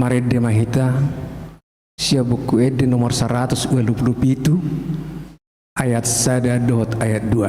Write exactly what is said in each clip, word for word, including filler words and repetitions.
Marende ma hita sian Buku Ende nomor saratus ualu pulu pitu, ayat sada dohot ayat dua.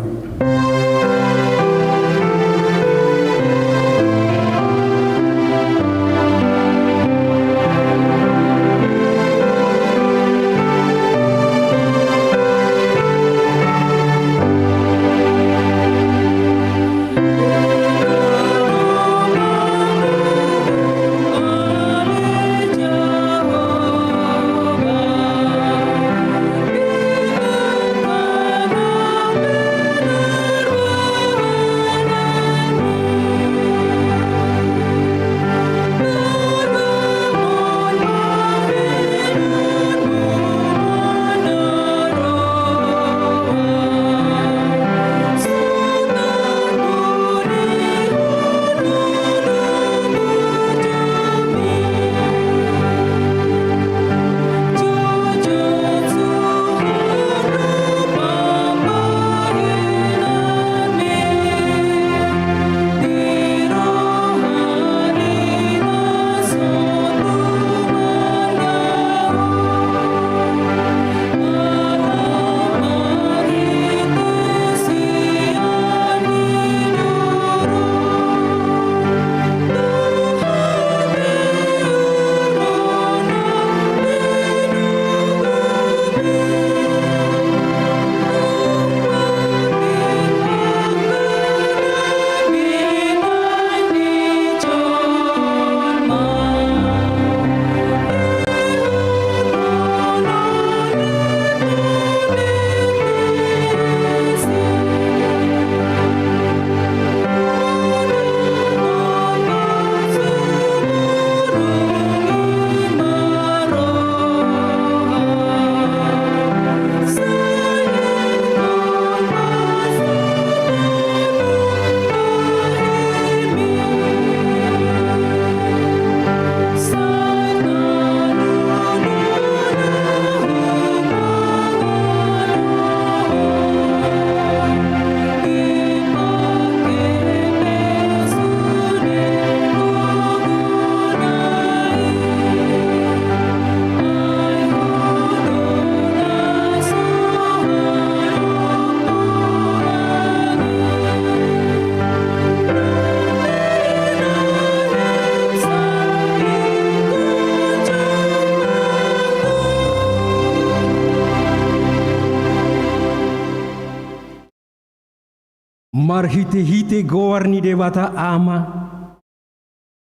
Marhitehite goar ni Debata Ama,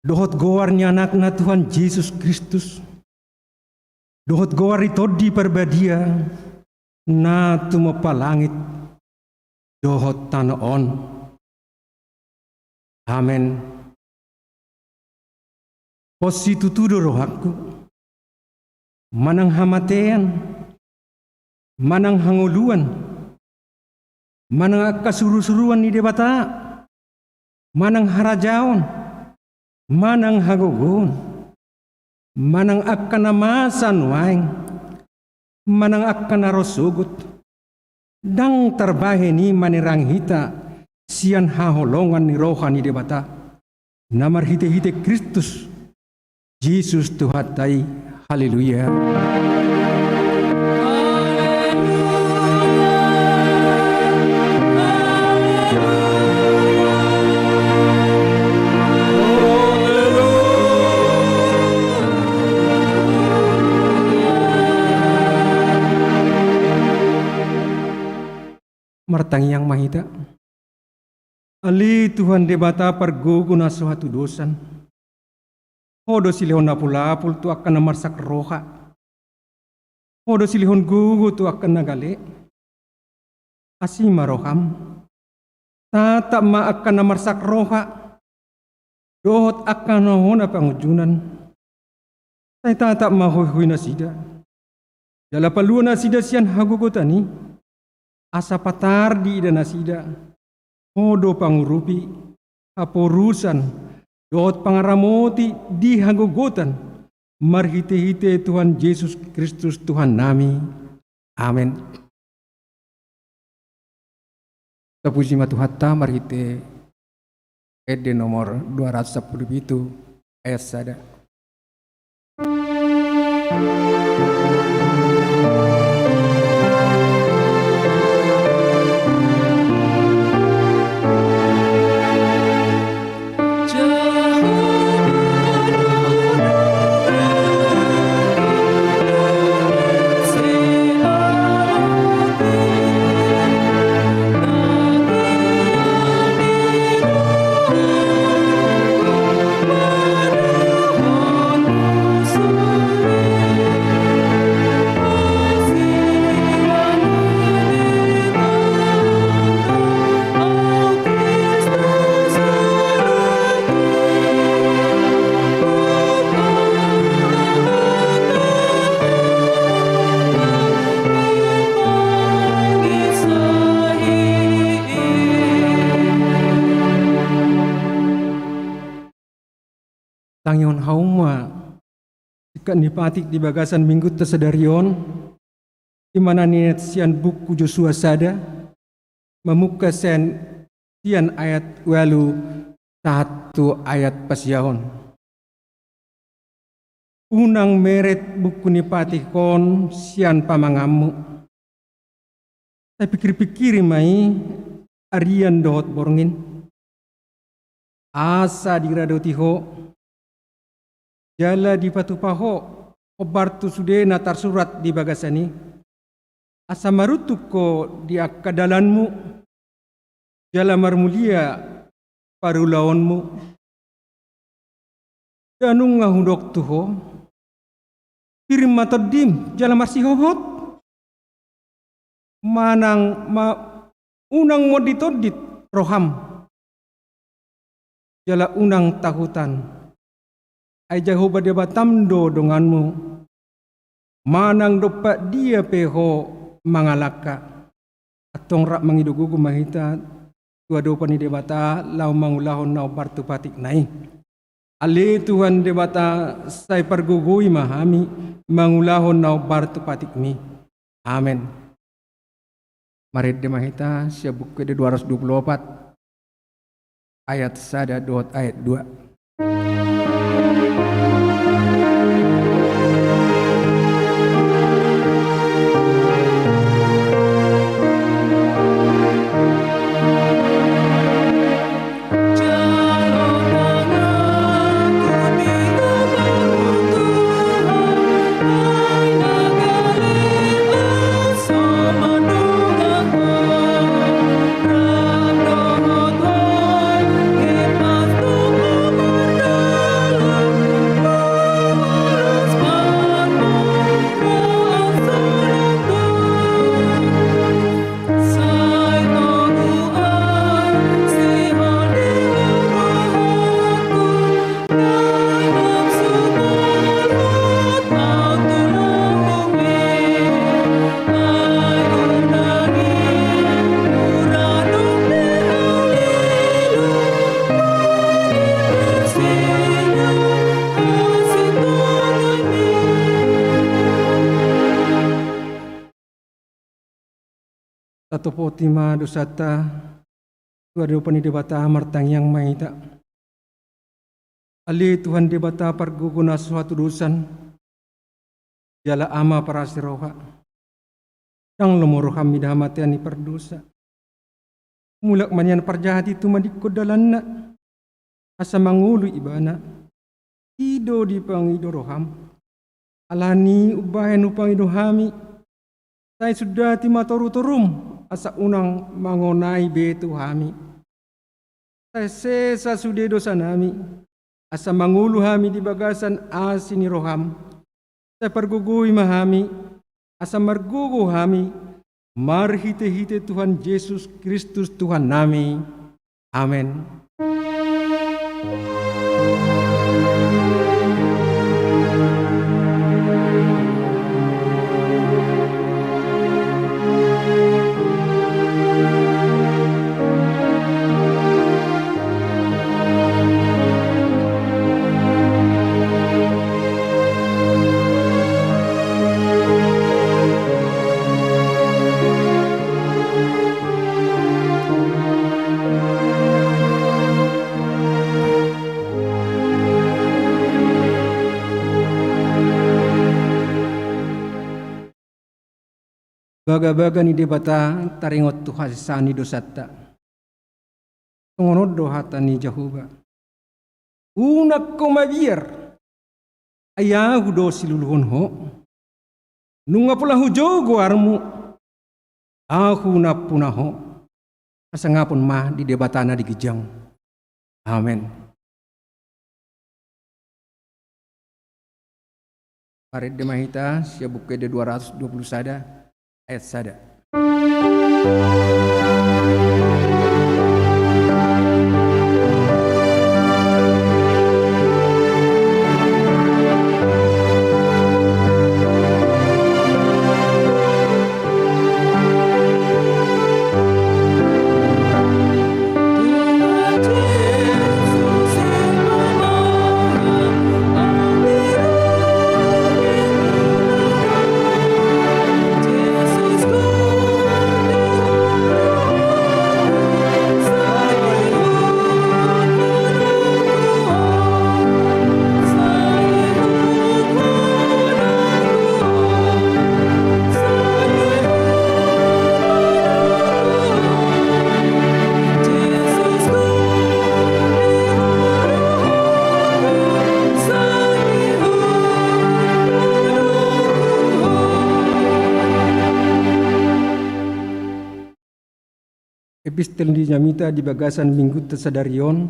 dohot goar ni Anakna Tuhan Jesus Kristus, dohot goar ni Tondi Parbadia, na tumompa langit dohot tano on. Amen. Pos situtu do rohangku, manang hamatean, manang hangoluan, manang angka surusuruan ni Debata, manang harajaon, manang hagogoon, manang angka na masa nuaeng, manang angka na ro sogot, ndang tarbahen i manerangi hita sian haholongan ni roha ni Debata, na marhitehite Kristus Jesus Tuhanta i. Haleluya. Martangiang ma hita. Ale Tuhan Debata pargogo na so hatudosan, Ho do silehon apulapul tu angka na marsak roha. Ho do silehon gogo tu angka na gale. Asi ma roham. Tatap ma angka na marsak roha dohot angka na hona pangunjunan. Sai tatap ma hoihoi nasida. Jala palua nasida sian hagogotan i, asa patar diida nasida Ho do pangurupi, haporusan dohot pangaramoti di hagogotan, marhitehite Tuhan Jesus Kristus Tuhannami. Amen. Tapuji ma Tuhanta marhite Ende nomor dua ratus sampulu pitu ayat sada. Tangihon hamu ma singkat ni patik di bagasan minggunta sadari on, i ma na ninean sian buku Josua sada, mamungka sian, sian ayat ualu sahat tu ayat pasiahon. Unang meret buku ni patik on sian pamanganmu. Sai pingkir-pingkiri ma i arian dohot borngin. Asa diradoti ho, jala dipatupa ho hombar tu sude na tarsurat di bagasan i. Asa maruntung ho di angka dalanmu, jala marmulia parulaonmu. Nda nunga hudok tu ho, pir ma tondim jala marsihohot. Manang ma, unang mondit-ondit roham, jala unang tahutan. Ai Jahowa Debatam do donganmu. Manang dompak dia pe ho mangalangka. Antong rap mangido gogo ma hita tu adopan ni Debata laho mangulahon na hombar tu patikna i. Ale Tuhan Debata, sai pargogoi ma hami mangulahon na hombar tu patikmi. Amen. Marende ma hita sian Buku Ende dua ratus dua puluh opat, ayat sada dohot ayat dua. Tatopoti ma dosanta tu adopan ni Debata, martangiang ma hita. Ale Tuhan Debata pargogo na so hatudosan, jala Ama parasi roha. Ndang lomo roham mida hamatean ni pardosa. Mulak ma nian parjahat i tumadingkon dalanna, asa mangolu ibana. I do dipangido roham. Alani i umbahen hupangido hami, sai sundati ma torutorum, asa unang mangonai be tu hami. Sai sesa sude dosanami, asa mangolu hami di bagasan asi ni roham. Sai pargogoi ma hami, asa margogo hami, marhitehite Tuhan Jesus Kristus Tuhannami. Amen. Bagabaga ni Debata taringot tu hasesaan ni dosanta. Songon on do hata ni Jahowa: Unang ho mabiar, ai Ahu do siluluhon ho. Nunga pola hujou goarmu, Ahu nampuna ho. Hasangapon ma di Debata na di ginjang. Amen. Marende ma hita sian Buku Ende dua ratus dua puluh sada, ayat sada. Epistel ni jamita di bagasan minggunta sadari on,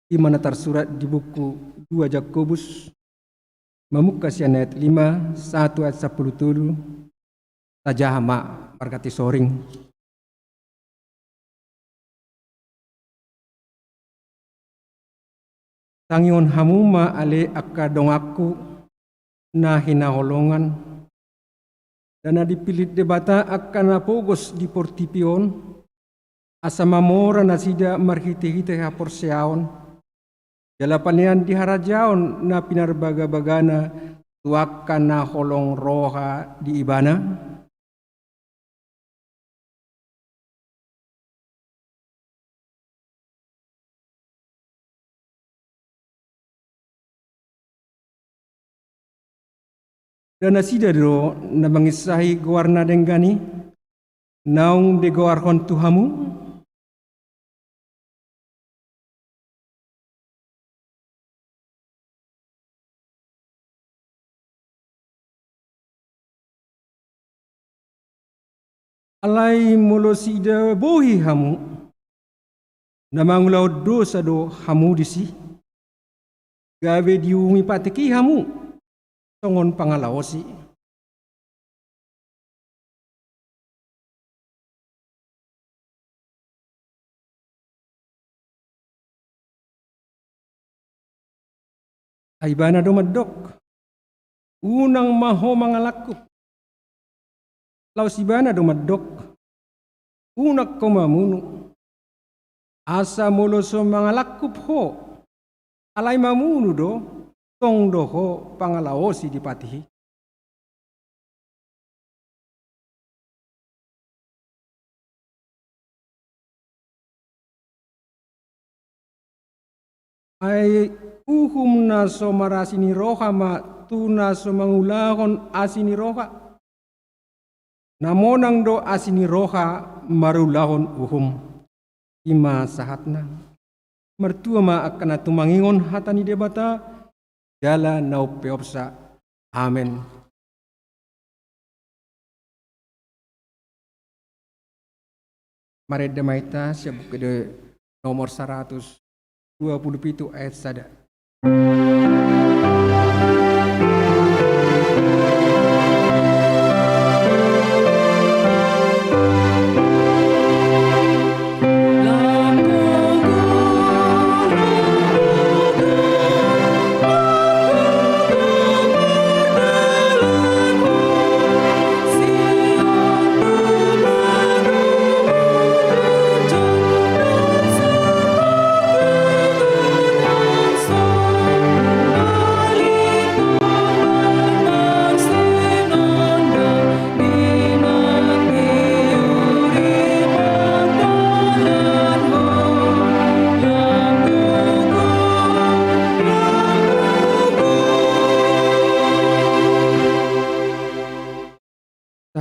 i ma na tarsurat di buku dua Jakobus, mamungka sian ayat lima sahat tu ayat sampulu tolu. Tajaha ma marga tisoring. Tangihon hamu ma ale angka donganku na hinaholongan, da na dipillit Debata angka na pogos di portibi on, asa mamora nasida marhitehite haporseaon, jala panean di harajaon na pinarbagabagana tu angka na holong roha di Ibana. Da nasida do na manginsahi goar na denggan i, naung digoarhon tu hamu. Alai molo sidabohi hamu, na mangulahon dosa do hamu disi, gabe diuhumi patik i hamu songon pangalaosi. Ai Ibana do mandok: Unang ma ho mangalangkup. Laos Ibana do mandok: Unang ho mamunu. Asa molo so mangalangkup ho, alai mamunu do, tong do ho pangalaosi di patik i. Ai uhum na so marasi ni roha ma tu na so mangulahon asi ni roha. Na monang do asi ni roha marulahon uhum. I ma sahatna. Martua ma angka na tumangihon hata ni Debata jala na umpeopsa. Amen. Marende ma hita sian Buku Ende nomor saratus dua pulu pitu ayat sada.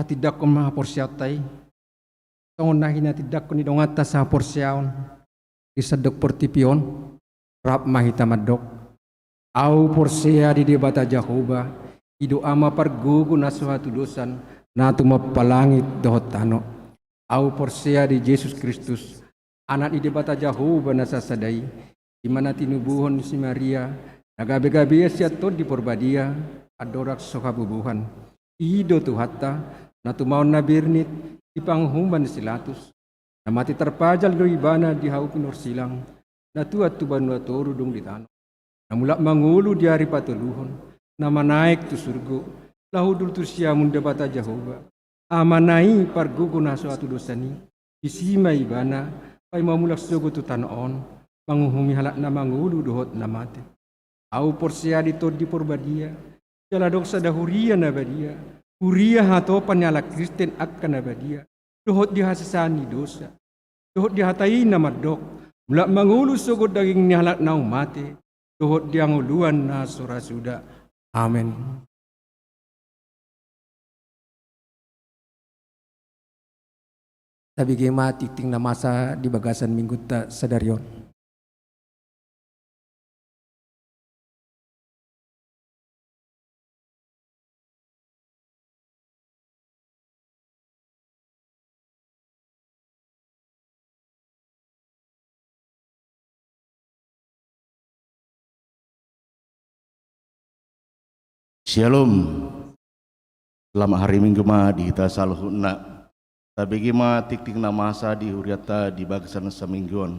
Tatindangkon ma haporseaonta i songon na hinatindangkon ni donganta sahaporseaon di sandok portibi on. Rap ma hita mandok: Ahu porsea di Debata Jahowa, i do Ama pargogo na so hatudosan, na tumompa langit dohot tano. Ahu porsea di Jesus Kristus, Anak ni Debata Jahowa na sasada i, i ma na tinubuhon si Maria, na gabegabean sian Tondi Porbadia, andorang so habubuhan. I do Tuhanta, na tumaon na bernit di panguhuman ni si Latus. Na mate tarpajal do Ibana di hau pinorsilang, na tuat tu banua toru dung di tano. Na mulak mangolu di ari patoluhon, na manaek tu surgo, laho hundul tu siamun Debata Jahowa, Amana i pargogo na so hatudosan i. Disi ma Ibana paima mulak sogot tu tano on, manguhumi halak na mangolu dohot na mate. Ahu porsea di Tondi Porbadia, jala adong sada huria na badia, huria hatopan ni halak Kristen angka na badia, dohot di hasesaan ni dosa, dohot di hata i na mandok: Mulak mangolu sogot daging ni halak na mate, dohot di hangoluan na so ra suda. Amen. Tabege ma tingting na masa di bagasan Minggunta sadari on. Syalom. Selamat hari Minggu ma di hita saluhutna. Tabege ma tingting na masa di hurianta di bagasan saminggu on.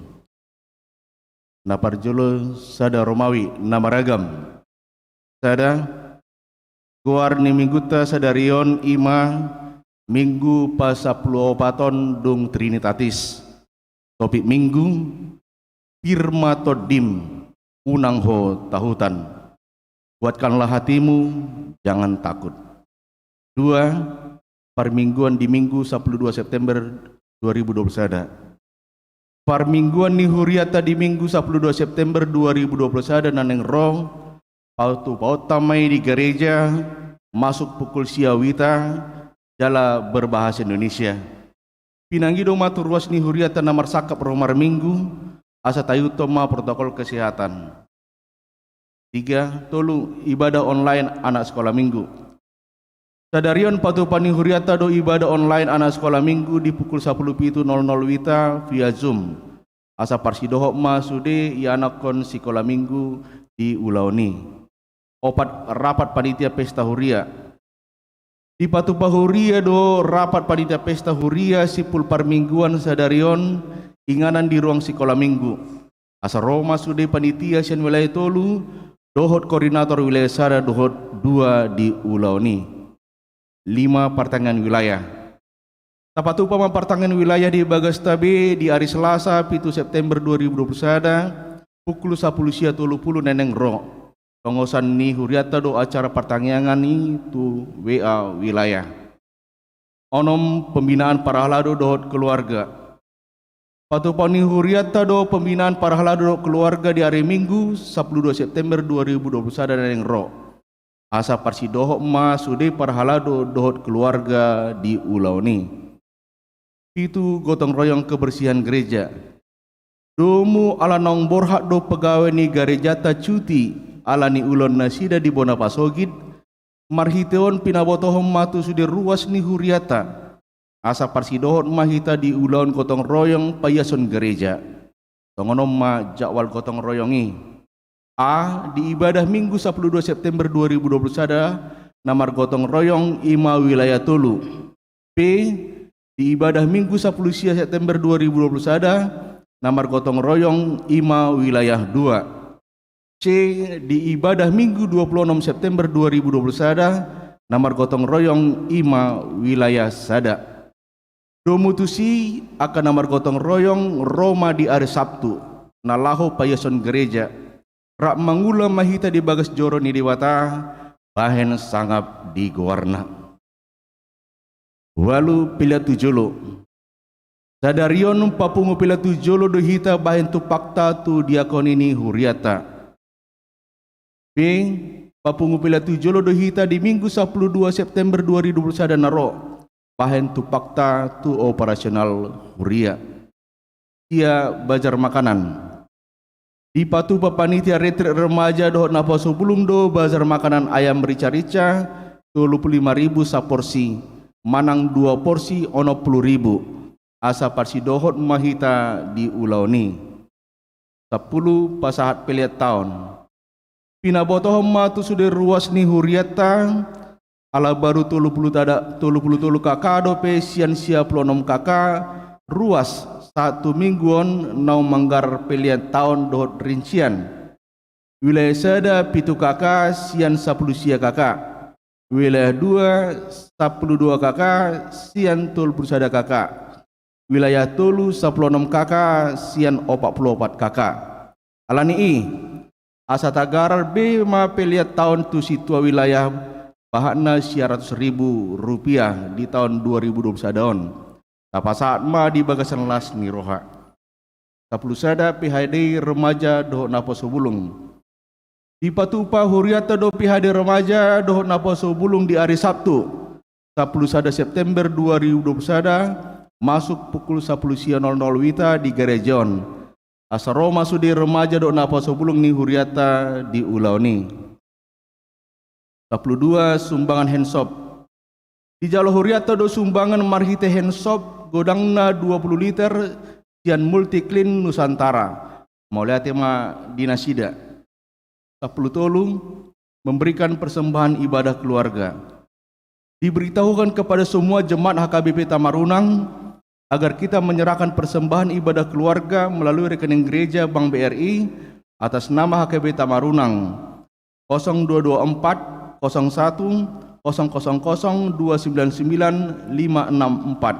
Na parjolo sada Romawi na maragam. Sada, goar ni Minggunta sadari on i ma Minggu pasampuluopathon dung Trinitatis. Topik Minggu: Pir ma tondim, unang ho tahutan. Kuatkanlah hatimu, jangan takut. Dua, parmingguan di Minggu sampulu dua September dua ribu dua puluh sada. Parmingguan ni hurianta di Minggu sampulu dua September dua ribu dua puluh sada na naeng ro, patupaonta ma i di gareja, masuk pukul sia hita, jala berbahasa Indonesia. Pinangido ma tu ruas ni hurianta na marsangkap ro marminggu, asa taihuthon ma protokol kesehatan. Tiga, tolu, ibadah online anak sekolah minggu. Sadari on patupa ni hurianta do ibadah online anak sekolah minggu di pukul sampulu pitu nol nol wita via Zoom. Asa parsidohot ma sude ianakhon sikola minggu di ulaon i. Opat, rapat panitia pesta huria. Dipatupa huria do rapat panitia pesta huria simpul parmingguan sadari on inganan di ruang sikola minggu. Asa ro ma sude panitia sian wilayah tolu dohot koordinator wilayah sada dohot dua di ulaon i. Lima, partangiangan wilayah. Tapatupa ma partangiangan wilayah di bagasta be di ari Selasa pitu September dua ribu dua puluh sada, pukul sampulu sia tolu pulu na naeng ro. Tongosan ni hurianta do acara partangiangan i tu W A wilayah. Onom, pembinaan parhalado dohot keluarga. Patupa ni hurianta do pembinaan parhalado dohot keluarga di ari Minggu sampulu dua September dua ribu dua puluh sada na naeng ro. Asa parsidohot ma sude parhalado dohot keluarga di ulaon i. Pitu, gotong royong kebersihan gereja. Domu ala naung borhat do pegawai ni garejanta cuti ala ni ulaon nasida di bona pasogit, marhite on pinabotohon ma tu sude ruas ni hurianta, asa parsidohot ma hita di ulaon gotong royong paiason gereja. Tongon on ma jadwal gotong royong i. A, di ibadah Minggu sampulu dua September dua ribu dua puluh sada, na margotong royong i ma wilayah tolu. B, di ibadah Minggu sampulu sia September dua ribu dua puluh sada, na margotong royong i ma wilayah dua. C, di ibadah Minggu dua puluh onom September dua ribu dua puluh sada, na margotong royong i ma wilayah sada. Domu tusi, angka na margotong royong ro ma di ari Sabtu, na laho paiason gereja. Rap mangula ma hita di bagas joro ni Debata, bahen sangap di goarna. Ualu, pelean tu jolo. Sadari on papungu pelean tu jolo do hita bahen tumpakta tu diakoni ni hurianta. B, papungu pelean tu jolo do hita di Minggu sampulu dua September dua ribu dua puluh sada na ro. bahen tumpakta tu operasional huria. Sia bazar makanan. Dipatupa panitia retret remaja dohot naposo bulung do bazar makanan ayam rica-rica, tolu pulu lima ribu saporsi, manang dua porsi onom pulu ribu, asa parsidohot ma hita di ulaon i. Sampulu, pasahat pelean taon. Pinabotohon ma tu sude ruas ni hurianta, ala baru tolu pulu sada, tolu pulu tolu K K dope sian sia pulu onom K K, ruas sahat tu minggu on naung manggarar pelean taon dohot rincian. Wilayah sada pitu K K sian sampulu sia K K. Wilayah dua, sampulu dua K K sian tolu pulu sada K K. Wilayah tolu, sampulu onom K K sian opat pulu opat K K. Alani i, asa tagarar be ma pelean taon tu sintua wilayah, bahatna sia ratus ribu rupiah di taon dua ribu dua pulu sada on. Tapasahat ma di bagasan las ni roha. Sampulu sada P H D remaja dohot naposo bulung. Dipatupa hurianta do P H D remaja dohot naposo bulung di ari Sabtu, sampulu sada September dua ribu dua pulu sada, masuk pukul sampulu sia nol nol WITA di gareja on. Asa ro ma sude remaja dohot naposo bulung ni hurianta di ulaon i. Sampulu dua, sumbangan handshop. Dijalo hurianta do sumbangan marhite handshop godangna dua pulu liter sian Multiclean Nusantara. Mauliate ma di nasida. Sampulu tolu, memberikan persembahan ibadah keluarga. Diberitahukan kepada semua jemaat H K B P Tamarunang agar kita menyerahkan persembahan ibadah keluarga melalui rekening gereja Bank B R I atas nama H K B P Tamarunang, kosong dua dua empat kosong satu kosong kosong kosong dua sembilan sembilan lima enam empat.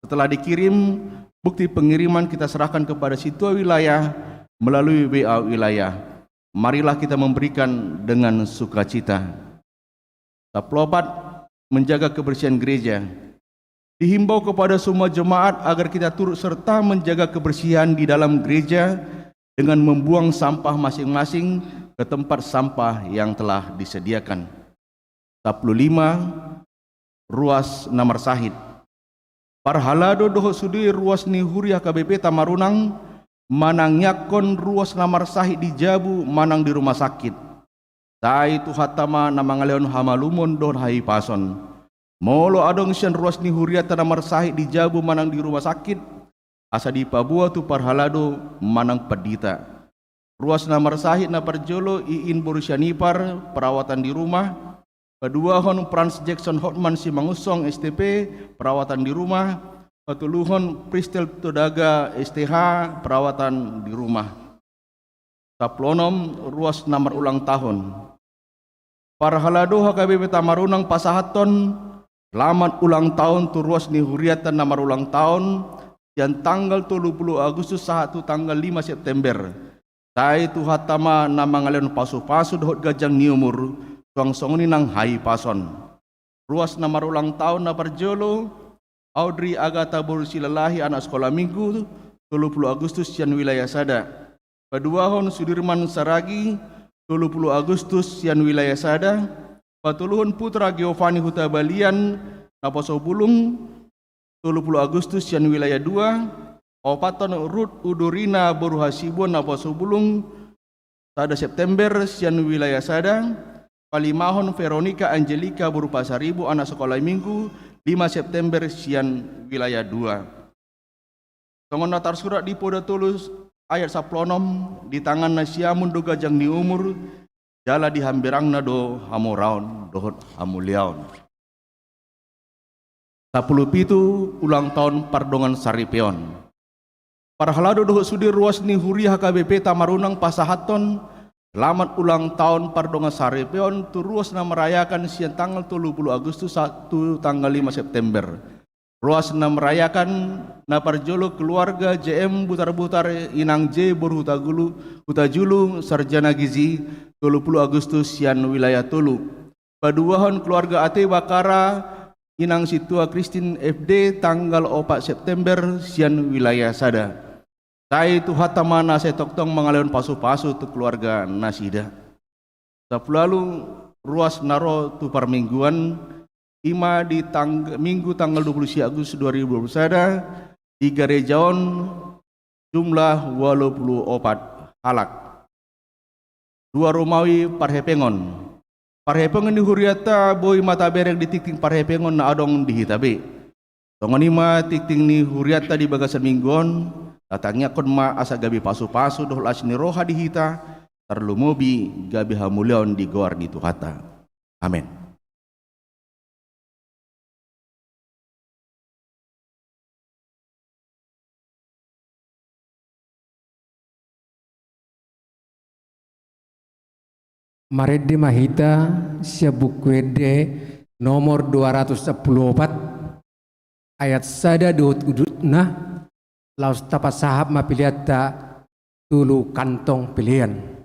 Setelah dikirim, bukti pengiriman kita serahkan kepada sintua wilayah melalui W A wilayah. Marilah kita memberikan dengan sukacita. Sampulu opat, menjaga kebersihan gereja. Dihimbau kepada semua jemaat agar kita turut serta menjaga kebersihan di dalam gereja dengan membuang sampah masing-masing ke tempat sampah yang telah disediakan. Sampulu lima, ruas na marsahit. Parhalado dohot sude ruas ni huria H K B P Tamarunang manangiangkon ruas na marsahit di jabu manang di rumah sakit. Sai Tuhanta ma na mangalehon hamalumon dohot hahipason. Molo adong sian ruas ni hurianta na marsahit di jabu manang di rumah sakit, asa dipaboa tu parhalado manang pandita. Ruas na marsahit na parjolo Iin boru Sianipar, perawatan di rumah. Paduahon Franz Jackson Hotman Simangunsong, S T P, perawatan di rumah. Patoluhon Pristel Todaga, S T H, perawatan di rumah. Sampulu onom, ruas na marulang tahun. Parhalado H K B P Tamarunang pasahathon selamat ulang tahun tu ruas ni hurianta na marulang tahun, sian tanggal tolu pulu Agustus sahat tu tanggal lima September. Sai Tuhanta ma na mangalehon pasupasu dohot ganjang ni umur, suang songon i nang hahipason. Ruas na marulang tahun na parjolo, Audrey Agatha boru Silalahi, anak sekolah minggu, tolu pulu Agustus sian wilayah sada. Paduahon Sudirman Saragi, tolu pulu Agustus sian wilayah sada. Patoluhon Putra Giovanni Hutabalian, naposo bulung, tolu pulu Agustus sian wilayah dua. Paopathon Ruth Udorina boru Hasibuan, naposo bulung, sada September sian wilayah sada. Palimahon Veronica Angelika boru Pasaribu, anak sekolah minggu, lima September sian wilayah dua. Songon na tarsurat di Poda tolu ayat sampulu onom, di tangan na siamun do ganjang ni umur, jala di hamberangna do hamoraon dohot hamuliaon. Sampulu pitu, ulang tahun pardongan saripeon. Parhalado dohot sude ruas ni huria H K B P Tamarunang pasahathon selamat ulang tahun pardongan saripeon tu ruas na merayakan sian tanggal tolu pulu Agustus sahat tu tanggal lima September. Ruas na merayakan na parjolo keluarga J M Butarbutar, Inang J boru Hutagulu, Hutajulu, sarjana gizi, tolu pulu Agustus sian wilayah tolu. Paduahon keluarga A T Bakara, Inang Sintua Kristin F D, tanggal opat September sian wilayah sada. Sai Tuhanta ma na sai tongtong mangalehon pasupasu tu keluarga nasida. Sampulu ualu, ruas na ro tu parmingguan. i ma di tang-, Minggu tanggal dua puluh sia Agustus dua ribu dua puluh sada, di gareja on jumlah ualu pulu opat halak. Dua rumawi parhepengon. Parhepengon ni hurianta boi ma tabereng di tingting parhepengon na adong di hita be. Songon i ma tingting ni hurianta di bagasan Minggu on, tatangiangkon ma asa gabe pasu-pasu dohot las ni roha di hita, tarlumobi gabe hamuliaon di goar ni Tuhanta. Amen. Marende ma hita sian Buku Ende nomor dua ratus sampulu opat, ayat sada dohot udutna, laos tapasahat ma peleanta tu tolu kantong pelean.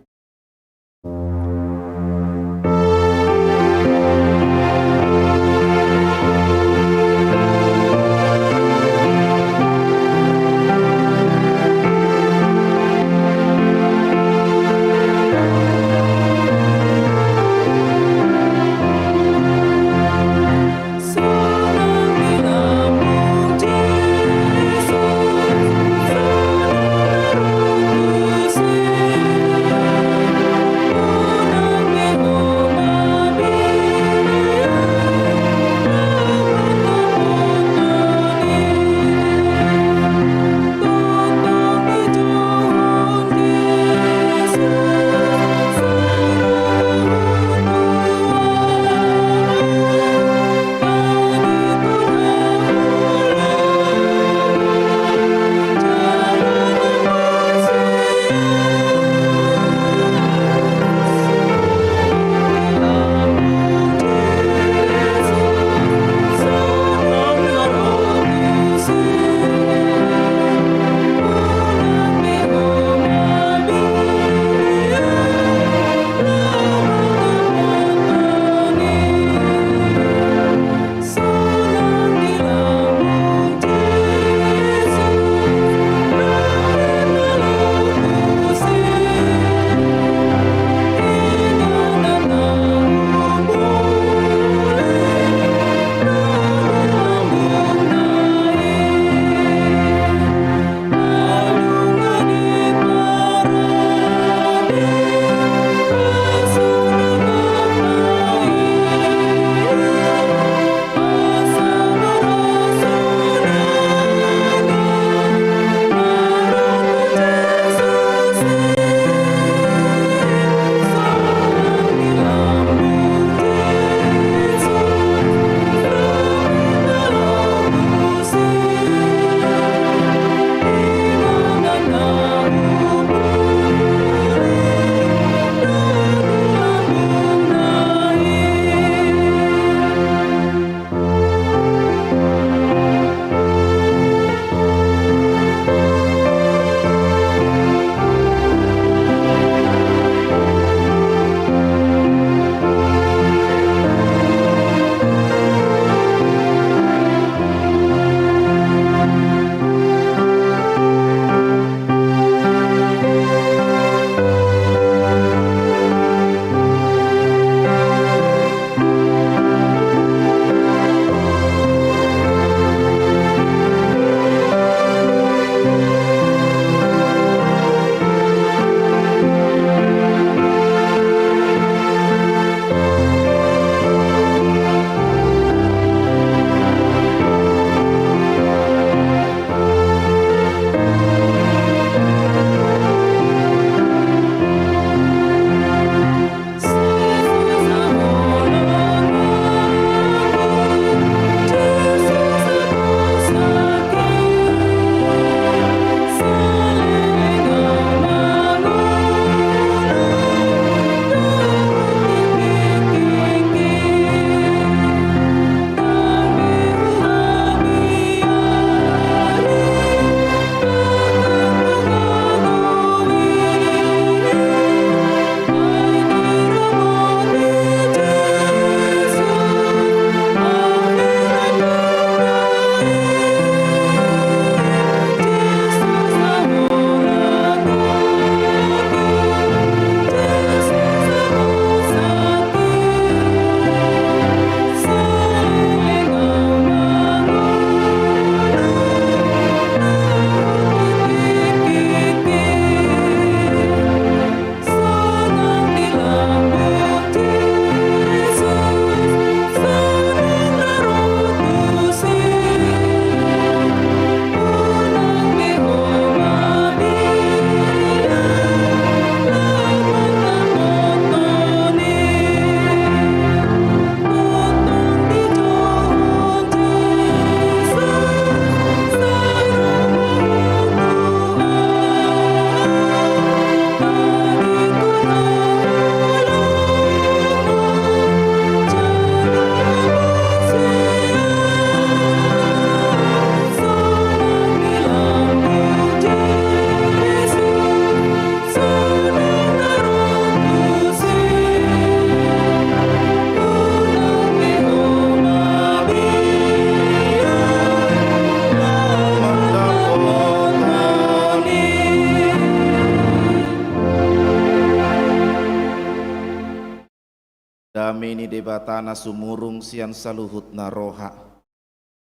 Debata na sumurung sian saluhutna roha,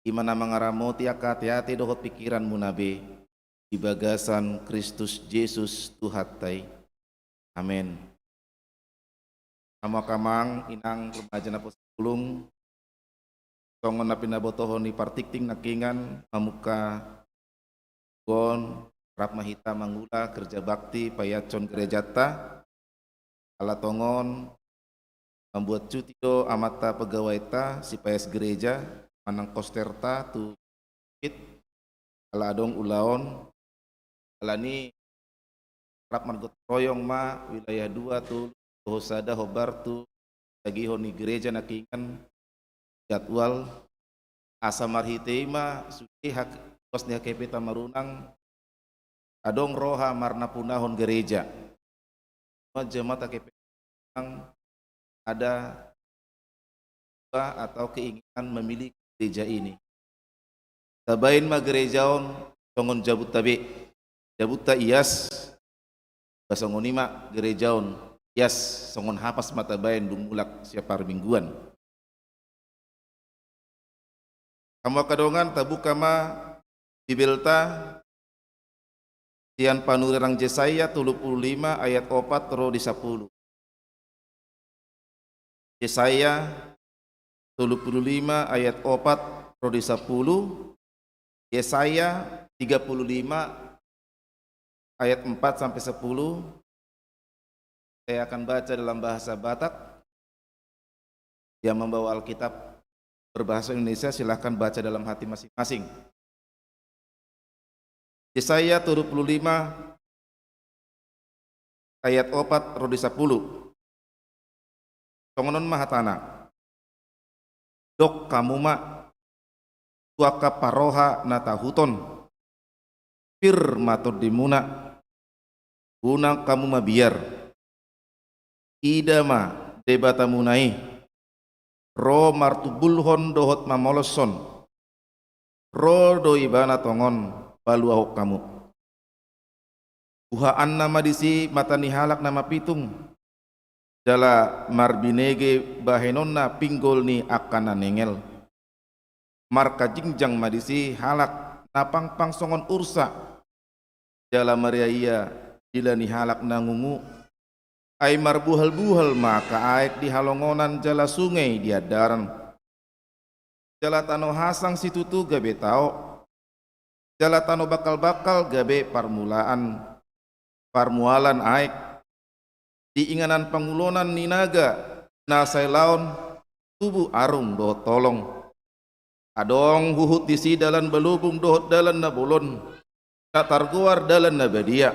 i ma na mangaramoti angka ateate dohot pingkiranmuna be di bagasan Kristus Jesus Tuhanta i. Amen. Hamu angka amang inang, remaja naposobulung, songon na pinabotohon ni partingting nangkingan, mamungka on, rap ma hita mangula kerja bakti paiashon gerejanta. Ala tongon mambuat cuti do amanta pegawaita, sipaias gereja manang kosterta tu Covid, ala adong ulaon. Alani rap margotong royong ma wilayah dua tu dohot sada hombar tu tagihon ni gereja nangkingan jadwal, asa marhite i ma sude hak-, ruas ni H K P-ta marunang adong roha marnapunahon gereja. Semua jemaat H K P ada atau keinginan memiliki gereja ini. Tabaen ma gereja on songon jabunta be. Jabunta ias, ba songon i ma gereja on ias, songon hapas ma tabaen dung mulak sian parmingguan. Hamu angka dongan, tabuka ma Bibelta sian panurirang Jesaya tolu pulu lima ayat opat ro di sapulu. Jesaya tolu pulu lima ayat opat ro di sapulu. Jesaya tiga pulu lima ayat empat sampai sepuluh. Saya akan baca dalam bahasa Batak. Yang membawa Alkitab berbahasa Indonesia, silahkan baca dalam hati masing-masing. Jesaya tolu pulu lima ayat opat ro di sapulu. Songon on ma hatana: Dok hamu ma tu angka parroha na tahuton, pir ma tondimuna, unang hamu mabiar. Ida ma Debatamuna i, ro martumbulhon dohot mamoloshon. Ro do Ibana tongon paluahon hamu. Buhaanna ma disi mata ni halak na mapitung, jala marbinege bahenonna pinggol ni angka na nengel. Markajingjang ma disi halak na pangpang songon ursa, jala maria ia dila ni halak na ngungu. Ai marbuhalbuhal ma angka aek di halongonan jala sungei di andaran. Jala tano hasang situtu gabe tao, jala tano bangkalbangkal gabe parmulaan, parmualan aek. Di inganan pangulonan ni naga na sailaon tubu arung dohot tolong. Adong huhut disi dalan balobung dohot dalan na bolon, na targoar dalan na badia.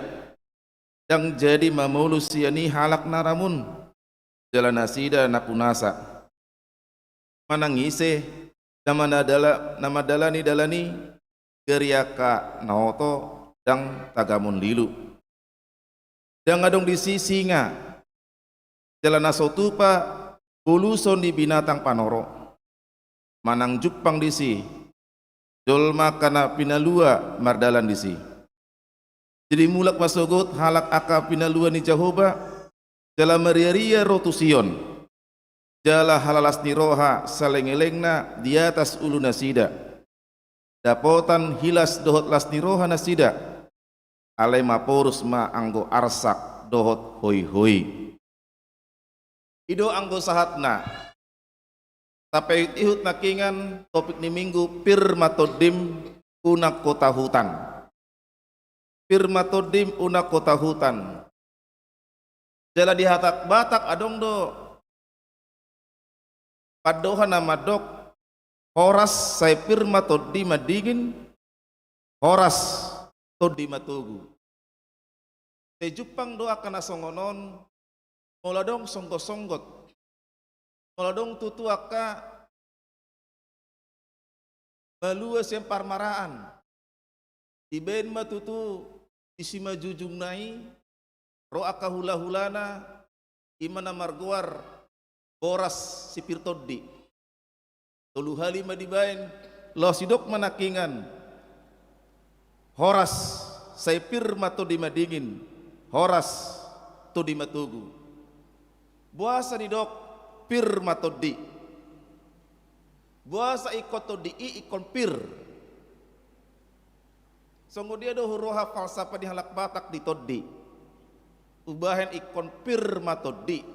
Ndang jadi mamolus sian i halak na ramun, jala nasida na punasa. Manang ise na mandala-, na mandalani dalan i, gari angka na oto, ndang tagamon lilu. Ndang adong disi singa, jala na so tupa boluson ni binatang panoro. Manang jumpang disi jolma angka na pinalua mardalan disi. Jadi mulak ma sogot halak angka pinalua ni Jahowa, jala mariaria ro tu Sion. Jala halalas ni roha salengelengna di atas ulu nasida. Dapotan hilas dohot las ni roha nasida. Alai maporus ma anggo arsak dohot hoihoi. I do anggo sahatna. Tapaihutihut nangkingan topik ni Minggu, pir ma tondim, unang ho tahutan. Pir ma tondim, unang ho tahutan. Jala di hata Batak adong do pandohan na mandok, horas sai pir ma tondi mandingin, horas tondi matogu. Sai jumpang do angka na songon on, molo adong songgotsonggot, molo adong tutu angka malua sian parmaraan. Dibaen ma tutu di simanjujungna i, ro angka hulahulana, i ma na margoar boras si pir tondi. Tolu hali ma dibaen, laos didok ma nangkingan, horas sai pir ma tondi mandingin, horas tondi matogu. Boasa didok Pir ma tondi. Boasa ingkon tondi i ingkon pir? Songon dia do huroha falsafah ni halak Batak di tondi? Umbahen ingkon pir ma tondi.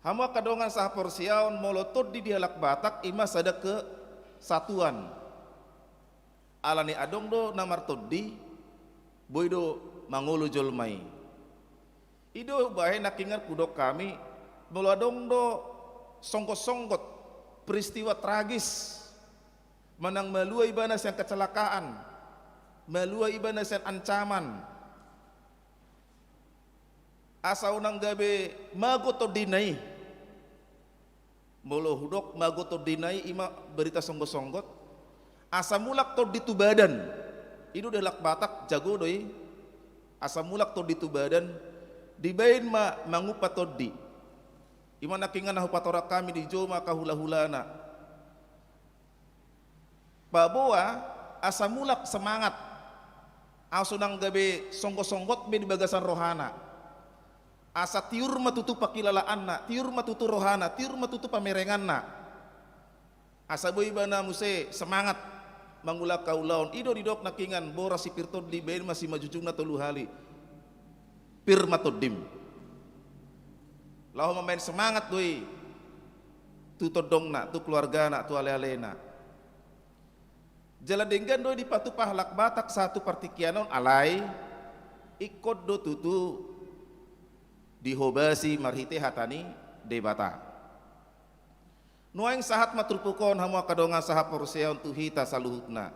Hamu angka dongan sahaporseaon, molo tondi di halak Batak ima sada kesatuan. Alani adong do na martondi, boi do mangolu jolma i. I do umbahen nangkiningan hudok hami, molo adong do songgot-songgot peristiwa tragis, manang malua ibana sian kecelakaan, malua ibana sian ancaman, asa unang gabe mago tondina i. Molo hudok mago tondina i, ima berita songgot-songgot. Asa mulak tondi tu badan. I do di halak Batak, jago do i. Asa mulak tondi tu badan, dibaen ma mangumpa tondi. Ima nangkiningan na hupatorang hami di jolo ma angka hula-hulana. Paboa asa mulak semangat, asa unang gabe songgot-songgot be di bagasan rohana. Asa tiur ma tutu pangkilalaanna, tiur ma tutu rohana, tiur ma tutu pamerenganna. Asa boi ibana muse semangat mangulahon angka ulaon. I do didok nangkiningan boras si pir tondi, baen ma simanjujungna tolu hali. Pir ma tondim. Laho mambaen semangat do i tu tondongna, tu keluargana, tu ale-alena. Jala denggan do i dipatupa halak Batak sahat tu partingkian on, alai ingkon do tutu dihobasi marhite hata ni Debata. Nuaeng sahat ma turpuk on, hamu angka dongan sahaporseaon, tu hita saluhutna.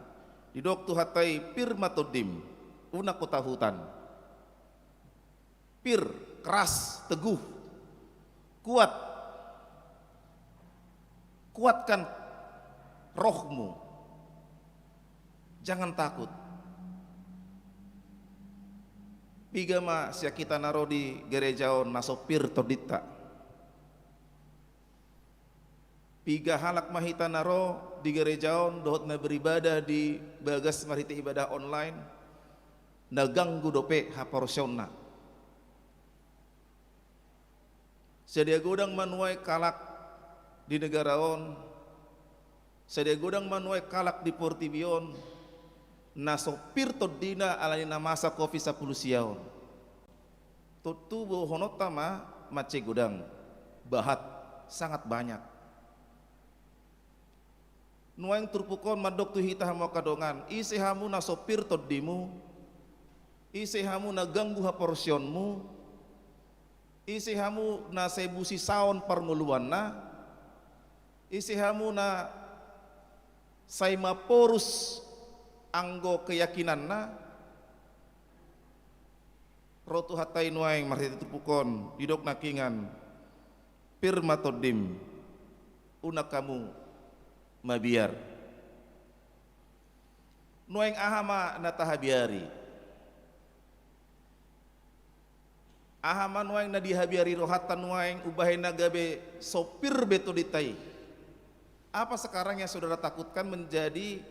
Didok Tuhanta i, pir ma tondim, unang hutahutan. Pir, keras, teguh, kuat. Kuatkan rohmu. Jangan takut. Piga ma sian hita na ro di gereja on na so pir tondinta? Piga halak ma hita na ro di gereja on dohot na beribadah di bagas marhite ibadah online, na ganggu dope haporseaonna? Sadia godang ma nuaeng halak di negara on, sadia godang ma nuaeng halak di portibi on, na so pir tondina alani na masa covid sampulu sia on. Tontu bohononta ma mansai godang, bahat, sangat banyak. Nuaeng turpuk on mandok tu hita, hamu angka dongan, ise hamu na so pir tondimu, ise hamu na ganggu haporseaonmu, ise hamu na sai busisaon parngoluanna, ise hamu na sai maporus anggo keyakinanna, ro Tuhanta i nuaeng marhite turpuk on, didok nangkiningan, pir ma tondim, unang hamu mabiar. Nuaeng aha ma na tahabiari? Aha ma nuaeng na dihabiari rohanta nuaeng umbahen na gabe so pir be tondinta i? Apa sekarang yang saudara takutkan menjadi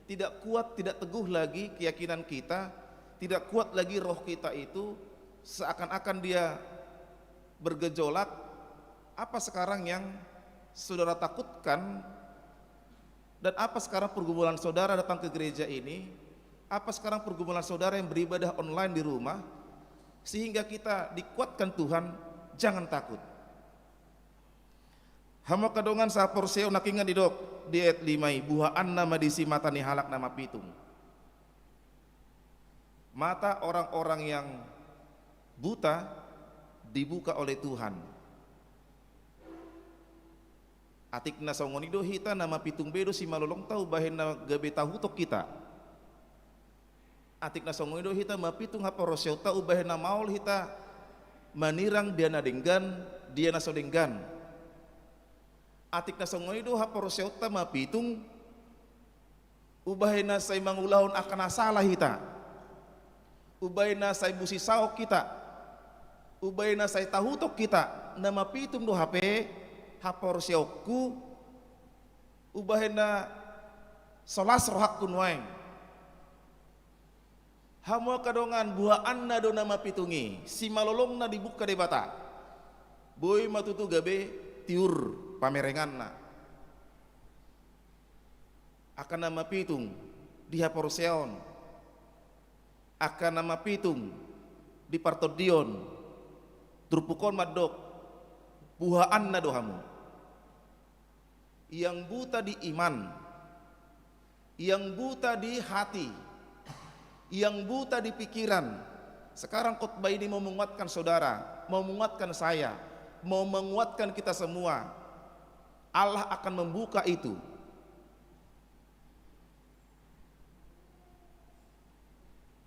tidak kuat, tidak teguh lagi keyakinan kita, tidak kuat lagi roh kita itu, seakan-akan dia bergejolak? Apa sekarang yang saudara takutkan, dan apa sekarang pergumulan saudara datang ke gereja ini? Apa sekarang pergumulan saudara yang beribadah online di rumah, sehingga kita dikuatkan Tuhan, jangan takut? Hamu angka dongan sahaporseaon, nangkiningan didok di ayat lima i, buhaanna ma disi mata ni halak na mapitung. Mata orang-orang yang buta dibuka oleh Tuhan. Atik na songon i do hita na mapitung be do simalolongta umbahen na gabe tahuton hita. Atik na songon i do hita mapitung haporseaonta umbahen na maol hita manirang dia na denggan, dia na so denggan. Atik na songon i do haporseaonta mapitung umbahen na sai mangulahon angka na sala hita, umbahen na sai busisaon hita, umbahen na sai tahuton hita. Na mapitung do hape haporseaonku, umbahen na so las rohangku nuaeng. Hamu angka dongan, buhaanna do na mapitung i, simalolongna dibuka Debata. Boi ma tutu gabe tiur pamerenganna. Angka na mapitung di haporseaon, angka na mapitung di partondion, turpuk on mandok, buhaanna do hamu. Yang buta di iman, yang buta di hati, yang buta di pikiran. Sekarang khotbah ini mau menguatkan saudara, mau menguatkan saya, mau menguatkan kita semua. Allah akan membuka itu.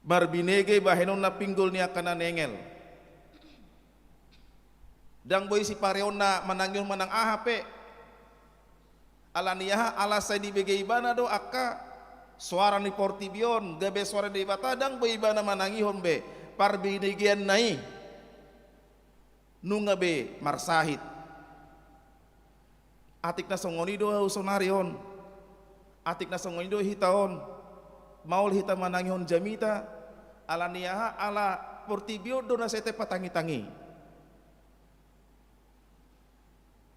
Marbinege bahenonna pinggol ni angka na nengel. Ndang boi sipareonna manangihon manang aha pe. Ala ni aha? Ala sai dibege ibana do angka soara ni portibi on, gabe soara ni Debata, ndang boi ibana manangihon be parbinegeanna i. Nunga be marsahit. Atik na songon i do ahu sonari on. Atik na songon i do hita on. Maol hita manangihon jamita. Ala ni aha? Ala portibi on do na sai tapatangitangi.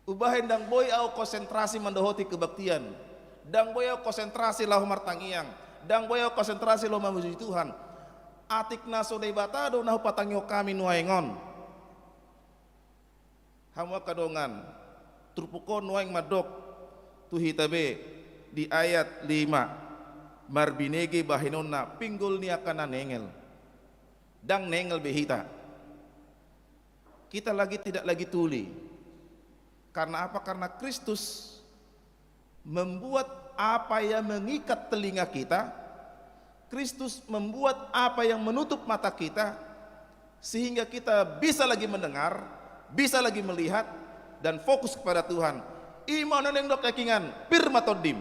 Umbahen ndang boi ahu konsentrasi mandohoti kebaktian. Ndang boi ahu konsentrasi laho martangiang. Ndang boi ahu konsentrasi laho mamuji Tuhan. Atik na so Debata do na hupatangihon hami nuaeng on. Hamu angka dongan, turpuk on nuaeng mandok tu hita be di ayat lima, marbinege bahenonna pinggol ni angka na nengel. Ndang nengel be hita. Kita lagi tidak lagi tuli. Karena apa? Karena Kristus membuat apa yang mengikat telinga kita, Kristus membuat apa yang menutup mata kita, sehingga kita bisa lagi mendengar, bisa lagi melihat, dan fokus kepada Tuhan. I ma na naeng didok angka dongan, pir ma tondim.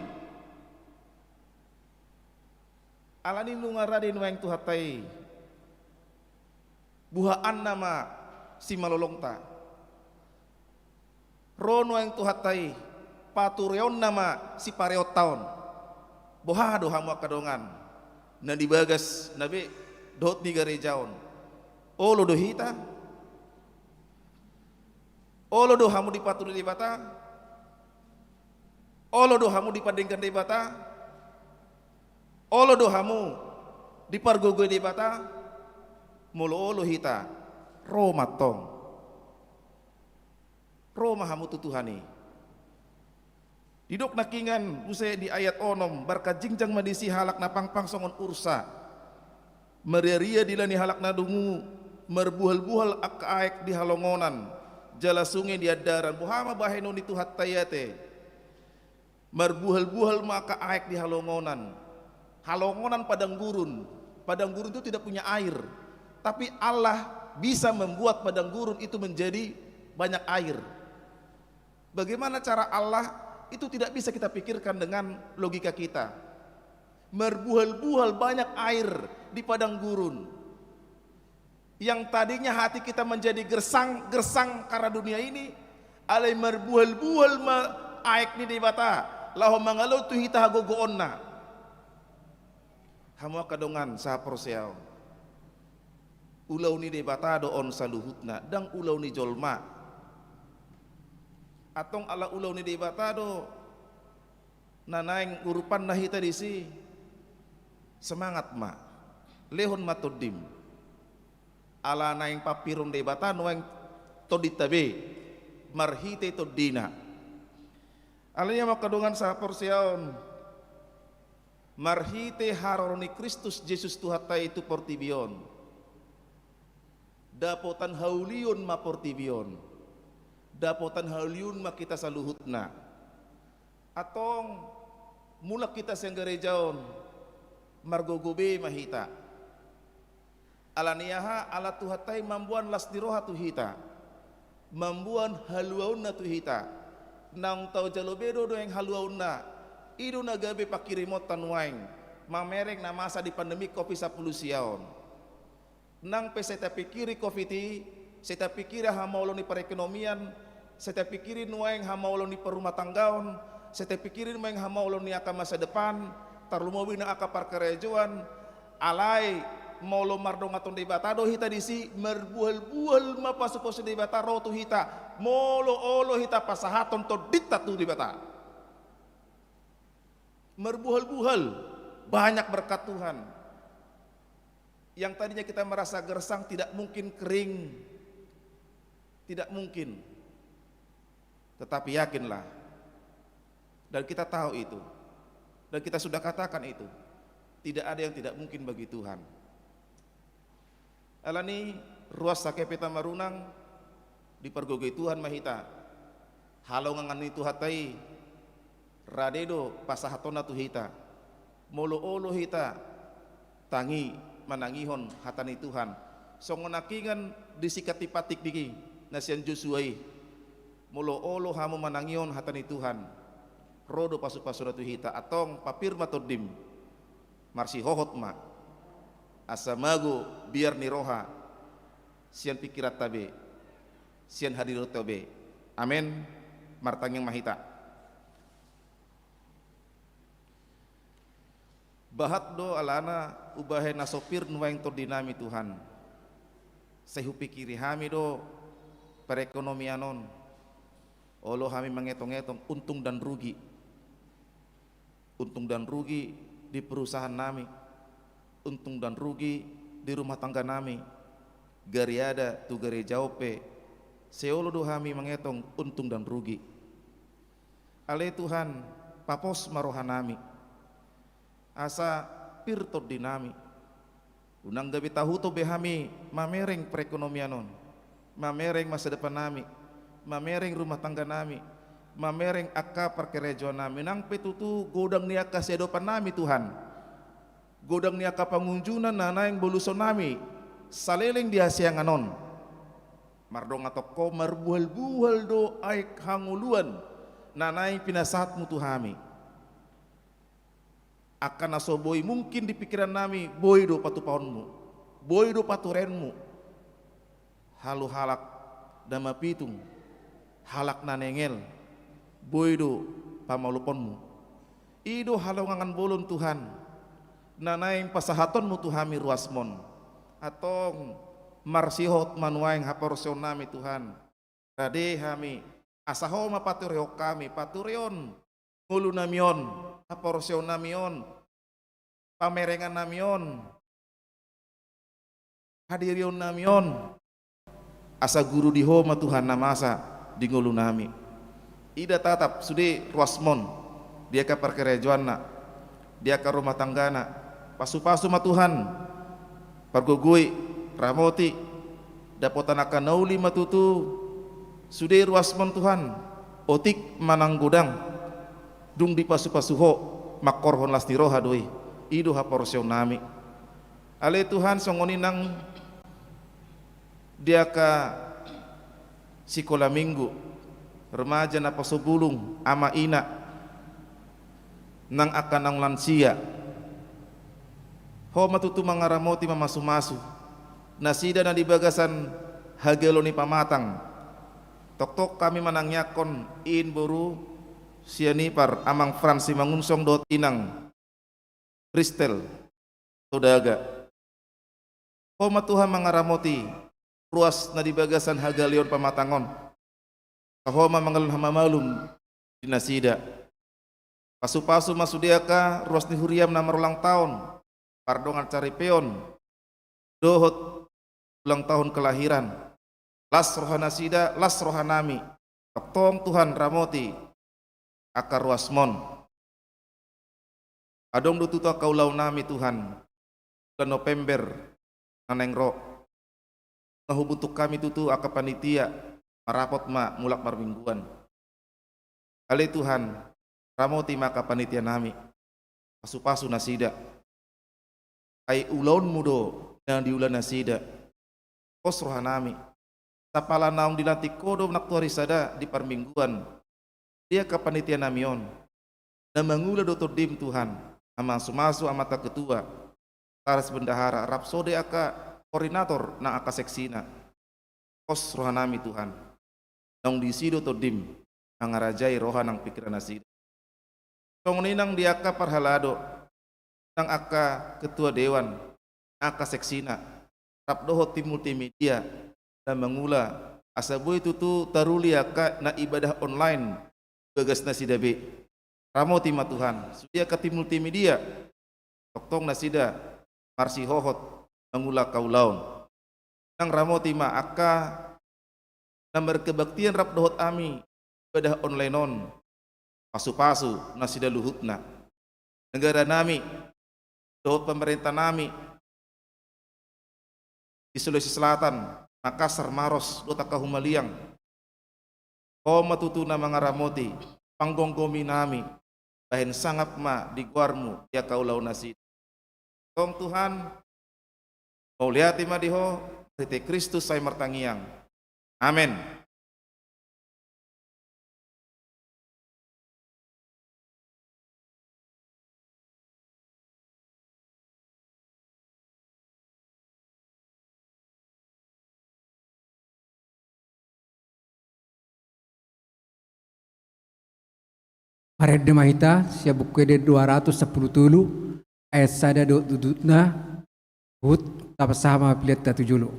Alani nunga rade nuaeng Tuhanta i, buhaanna ma simalolongta. Ro nuaeng Tuhanta i, patureonna ma sipareonta on. Boha do hamu angka dongan na di bagas na be dohot di gareja on? Olo do hita? Olo do hamu dipature Debata? Olo do hamu dipardenggan Debata? Olo do hamu dipargogoi Debata? Molo olo hita, ro ma tong. Ro ma hamu tu Tuhan i. Didok nangkiningan muse di ayat onom, markanjingjang ma disi halak na pangpang songon ursa. Marriaria dila ni halak na dungu, marbuhalbuhal angka aek di halongonan, jala sunge di andaran. Boha ma bahenon ni Tuhanta i ate? Marbuhalbuhal ma angka aek di halongonan. Halongonan padang gurun. Padang gurun itu tidak punya air. Tapi Allah bisa membuat padang gurun itu menjadi banyak air. Bagaimana cara Allah? Itu tidak bisa kita pikirkan dengan logika kita. Marbuhalbuhal banyak air di padang gurun. Yang tadinya hati kita menjadi gersang-gersang karena dunia ini, alai marbuhalbuhal ma aek ni Debata laho mangalului tu hita hagogoonna. Hamu angka dongan sahaporseaon, ulaon ni Debata do on saluhutna, ndang ulaon ni jolma. Antong ala ulaon ni Debata do na naeng urupanna hita disi, semangat ma, lehon ma tondim. Ala naeng pampirhon Debata nuaeng tondinta be marhite TondiNa. Alani i, hamu angka dongan sahaporseaon, marhite haroro ni Kristus Jesus Tuhanta i tu portibi on, dapotan haulion ma portibi on. Dapotan haulion ma hita saluhutna. Antong mulak hita sian gareja on, margogo be ma hita. Alani aha? Ala Tuhanta i mamboan las ni roha tu hita, mamboan haluaonna tu hita. Naung taujalo be do nuaeng haluaonna. I do na gabe panghirimonta nuaeng, mamereng na masa di pandemi Covid sampulu sia on. Nang pe sai tapingkiri Covid i, sai tapingkiri hamaolon ni perekonomian, sai tapingkiri nuaeng hamaolon ni perumatanggaon, sai tapingkiri nuaeng hamaolon ni angka masa depan, tarlumobi nang angka parkarejoan. Alai Molo mardongan tu Debata do hita disi, marbuhal-buhal ma pasupasu Debata ro tu hita, molo olo hita pasahathon tondinta tu Debata. Marbuhal-buhal, banyak berkat Tuhan. Yang tadinya kita merasa gersang, tidak mungkin kering, tidak mungkin. Tetapi yakinlah, dan kita tahu itu, dan kita sudah katakan itu, tidak ada yang tidak mungkin bagi Tuhan. Alani ruas asa hepeng hita marunang, dipargogoi Tuhan ma hita. Halongangan ni Tuhanta i, rade do pasahatonna tu hita. Molo olo hita tangi manangihon hata ni Tuhan, songon nangkiningan disikat ni patik di na sian Josua i. Molo olo hamu manangihon hata ni Tuhan, ro do pasupasuna tu hita. Antong papir ma tondim, marsihohot ma, asa mago biar ni roha sian pingkiranta be, sian hadirinta be. Amen. Martangiang ma hita. Bahat do alana hubahen na so pir nuaeng tondinami, Tuhan. Sai hupingkiri hami do perekonomian on. Olo hami mangetong-etong untung dan rugi. Untung dan rugi di perusahaannami, untung dan rugi di rumah tangganami. Gariada tu gareja on pe, sai olo do hami mangetong untung dan rugi. Ale Tuhan, papos ma rohanami, asa pir tondinami. Unang gabe tahuton be hami mamereng perekonomian on, mamereng masa depannami, mamereng rumah tangganami, mamereng angka parkarejoannami, nang pe tutu godang ni angka siadopannami, Tuhan. Godang ni angka pangunjunan na naeng bolusonnami saleleng di hasiangan on. Mardongan tu Ho marbuhal-buhal do aek hangoluan na naeng pinasahatmu tu hami. Angka na so boi mungkin di pingkirannami, boi do patupaonmu, boi do patureonmu. Halu halak na mapitung, halak na nengel, boi do pamaluponmu. I do halongangan bolon, Tuhan, na naeng pasahatonmu tu hami ruasmon. Antong marsihohot ma nuaeng haporseaonnami, Tuhan. Rade hami, asa Ho ma paturehon hami, patureon ngolunami on, haporseaonnami on, pamerengannami on, hadirionnami on. Asa guru di Ho ma, Tuhan, na masa di ngolunami. Ida tatap sude ruasmon, di angka parkarejoanna, di angka rumah tanggana. Pasupasu ma, Tuhan, pargogoi, ramoti, dapotan angka na uli ma tutu sude ruasmon, Tuhan. Otik manang godang, dung dipasupasu Ho, mangkorhon las ni roha do i. I do haporseaonnami. Ale Tuhan, songon i nang di angka sikola minggu, remaja, naposo bulung, ama ina, nang angka naung lansia. Ho ma tutu mangaramoti, mamasumasu nasida na di bagasan hagaleon ni pamatang. Tongtong hami manangiangkon inboru sian ipar, Amang Frans Simangunsong dohot inang Kristel Todaga. Ho ma Tuhan mangaramoti ruas na di bagasan hagaleon pamatang on. Ho ma mangalehon hamamalum di nasida. Pasupasu ma sude angka ruas ni huriam na marulang taon, pardongan saripeon dohot ulang tahun kelahiran. Las rohanasida, las rohanami. Tongtong, Tuhan, ramoti angka ruasmon. Adong do tutu angka ulaonnami, Tuhan, bulan November na naeng ro. Nga hubutuhon hami tutu angka panitia, marapot ma mulak marmingguan. Ale Tuhan, ramoti ma angka panitianami, pasupasu nasida. Ai ulaonmu do na diula nasida. Pos rohanami, sapala naung dilantik Ho do nang tu ari sada di parmingguan, di angka panitianami on, na mangula do tondim, Tuhan, na mamasumasu amanta ketua, Taras Bendahara, rap sude angka koordinator nang angka seksina. Pos rohanami, Tuhan, naung disi do tondim mangarajai roha nang pingkiran nasida. Songon i nang di angka parhalado, nang angka ketua dewan, angka seksina, rap dohot tim multimedia na mangula, asa boi tutu taruli angka na ibadah online bagas nasida be. Ramoti ma Tuhan, sude angka tim multimedia, tongtong nasida marsihohot mangula angka ulaon. Nang ramoti ma angka na markebaktian rap dohot hami ibadah online on, pasupasu nasida luhutna. Negara nami dohot pemerintah nami di Sulawesi Selatan, Makassar, Maros dohot angka humaliang, Ho ma tutu na mangaramoti, panggomgomi nami, bahen sangap ma di goarmu di angka ulaon nasida. Tong Tuhan, mauliate ma di Ho, marhite Kristus sai martangiang. Amen. Marende ma hita sian Buku Ende dua ratus sampulu tolu, ayat sada dohot dudutna, huhut tapasahat ma pelean ta tu jolo.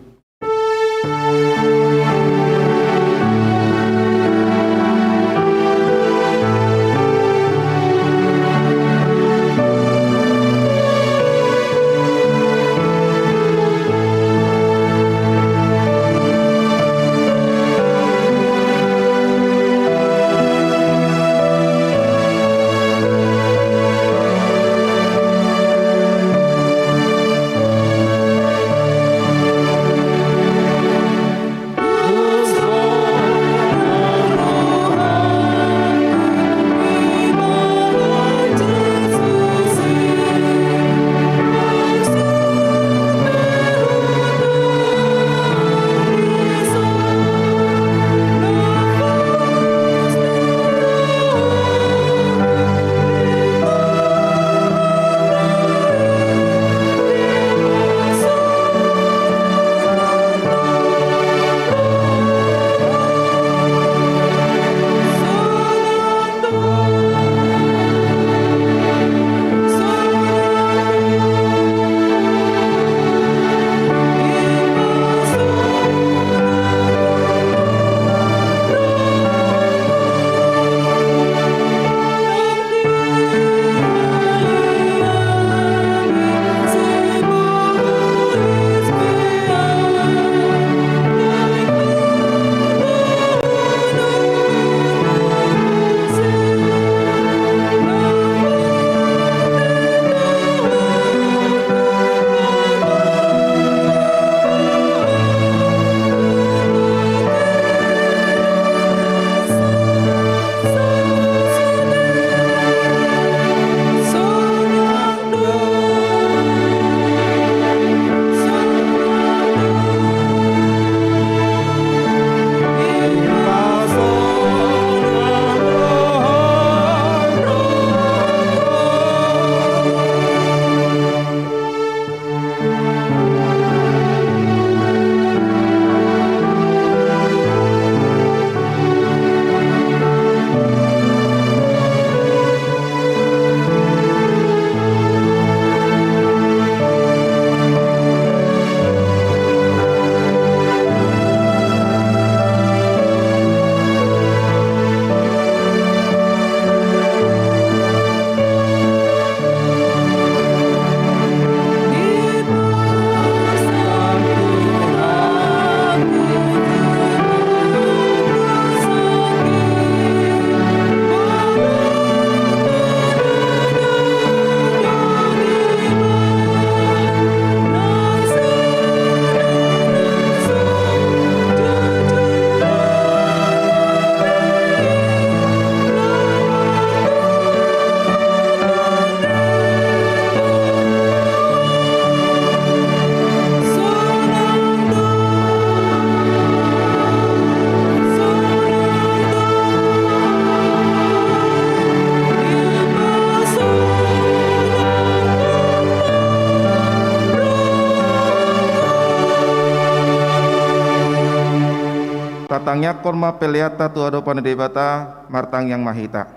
Tatangiangkon ma peleanta tu adopan ni Debata, martangiang ma hita.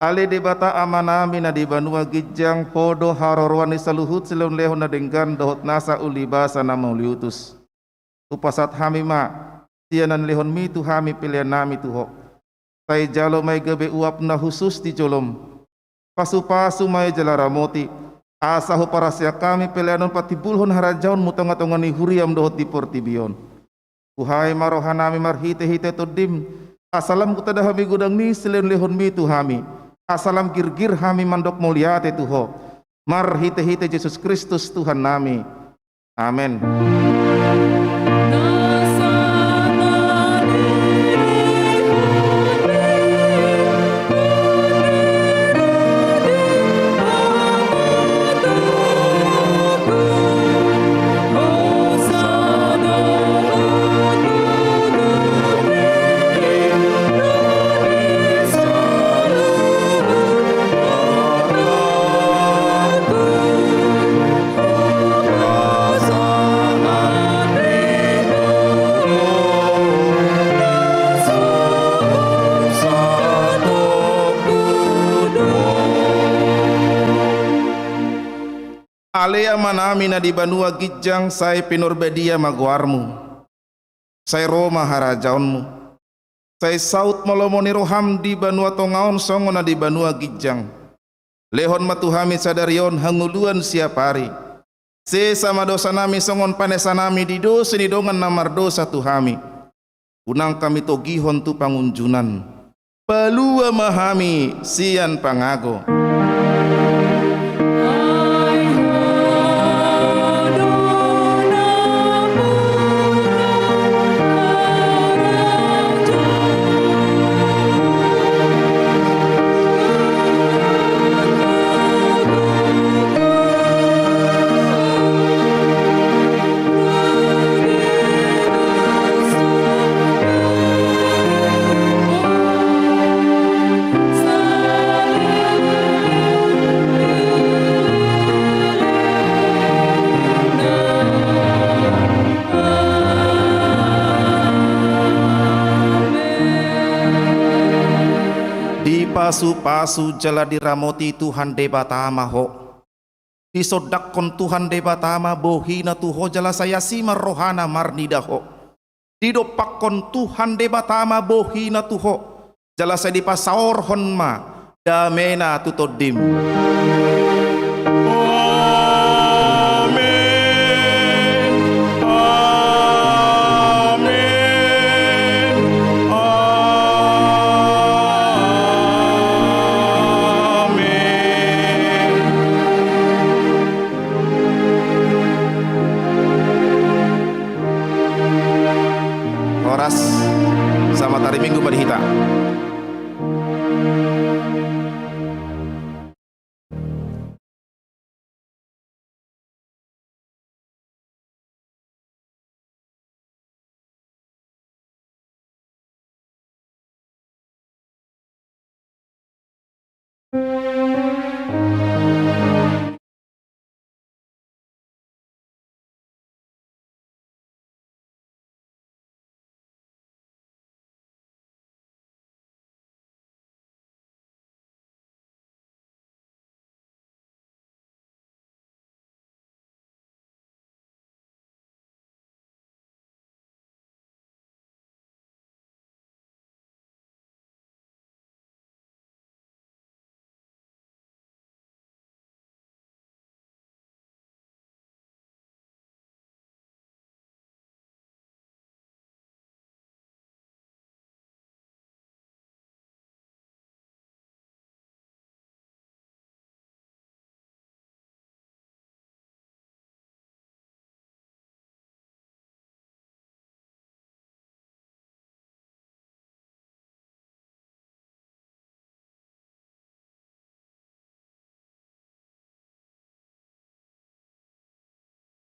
Ale Debata Amanami na di banua ginjang, Ho do haroroan ni saluhut silehonlehon na denggan dohot nasa uli basa na mauliutus. Hupasahat hami ma sian na nilehonmi tu hami peleannami tu Ho. Sai jalo ma i gabe uap na hushus di jolom. Pasupasu ma i jala ramoti, asa huparsiap hami pelean on patimbulhon harajaonmu tongatonga ni huriam dohot di portibi on. Buhai ma rohanami marhitehite Tondim, asa lam hutanda hami godang ni silehonlehonmi tu hami, asa lam girgir hami mandok mauliate tu Ho. Marhitehite Jesus Kristus Tuhannami. Amen. Ale Amanami na di banua ginjang, sai pinarbadia ma goarmu. Sai ro ma harajaonmu. Sai saut ma lomo ni roham di banua tonga on songon na di banua ginjang. Lehon ma tu hami sadari on hangoluan siapari. Sesa ma dosanami songon panesanami di dosa ni dongan na mardosa tu hami. Unang hami togihon tu pangunjunan. Palua ma hami sian pangago. Dipasupasu jala diramoti Tuhan Debata ma ho. Disondangkon Tuhan Debata ma bohina tu ho jala sai asi ma rohana marnida ho. Didompakkon Tuhan Debata ma bohina tu ho jala sai dipasaorhon ma damena tu tondim.